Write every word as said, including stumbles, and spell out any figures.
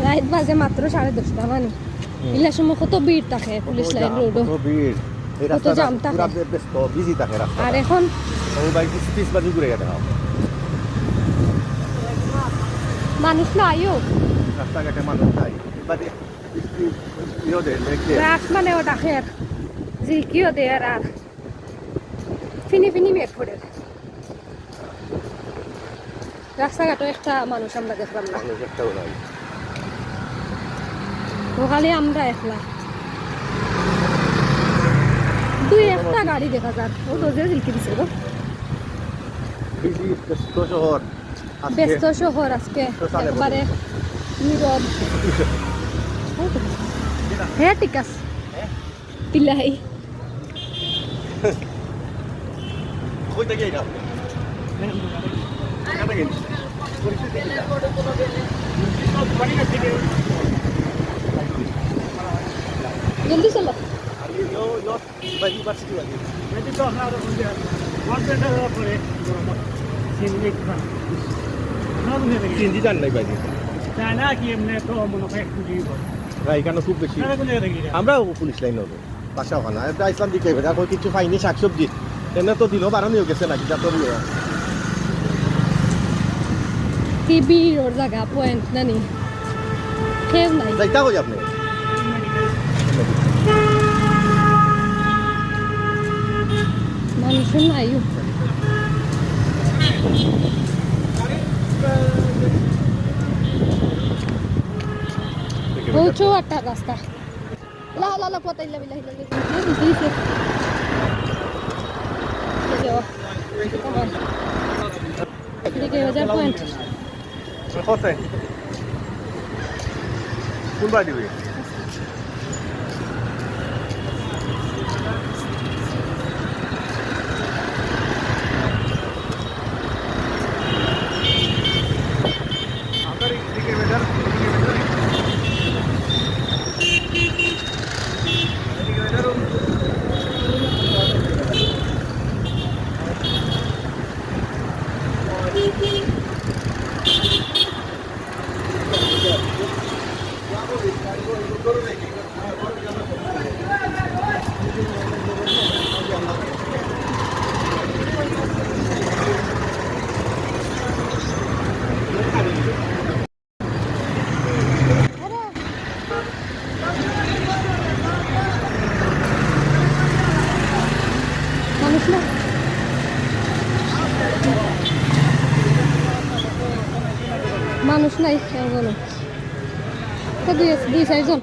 রাইত বাজে মাত্র সাড়ে দশটা মানে। হুম। ইলা সময় কত ভিড় থাকে পুলিশ লাইন রোডো। কত ভিড়। এই কত রাস্তাটা জাম থাকে। পুরা ব্য-, ব্যস্ত, বিজি থাকে রাস্তাটা। আর এখন ও ভাই, কিছু পিস বাজু ঘুরে গেছে। মানুষ নাইও। রাস্তাঘাটে মানুষ নাই। বাদে ইয়ে দে, লেখে। রাস মানেও ডাকের, ঝিলকিও দের আর ফিনি ফিনি মেঘ পড়ের। রাস্তাঘাটও একটা মানুষ আমরা দেখলাম না। মানুষ একটাও নাই। ও খালি আমরা একলা। দুই একটা গাড়ি দেখা যার। ও তো যে ঝিলকি দিছে গো। বিজি ব্যস্ত শহর। আজকে ব্যস্ত শহর আজকে। তো চলে একবারে বলুন। নীরব। হ্যাঁ, ঠিক আছে। হ্যাঁ? তিলাই। কই থাকি এটা? কোথা থাকি? জলদি চলো। বাড়ি ইউনিভার্সিটি বাড়ি। বাড়ি তো আপনার ওই যে ওয়ান সেন্টার পরে সিএনজি একটু খান। আপনারা কোন জায়গা থেকে? সিএনজি জান নাই বাড়ি। যায় না কি এমনি তো মনে হয় একটু দিয়ে বলে। না, এখানে খুব বেশি। আপনারা কোন জায়গা থেকে? আমরাও পুলিশ লাইন হবে। বাসা ওখানে। আমরা ইসলাম দিকে এবার এখন কিছু পাইনি শাকসবজি। এমনি তো দিনও বারো নিয়ে গেছে নাকি, যা তো নিয়ে। কি ভিড় ওর জায়গা, পয়েন্ট না নি? কেউ নাই। যাইতা কই আপনি? মানুষ নাই। ও চৌহাট্টা রাস্তা। লা, লা, লা, কুয়াতা ইল্লা বিল্লাহ, ইল্লা বিল্লাহ। এই যে, ও। এদিকে হাজার পয়েন্ট। কত? কোন বাড়ি দিবি? মানুষ নাই। মানুষ নাই এখনো। তো দুই আছে, দুই চারজন।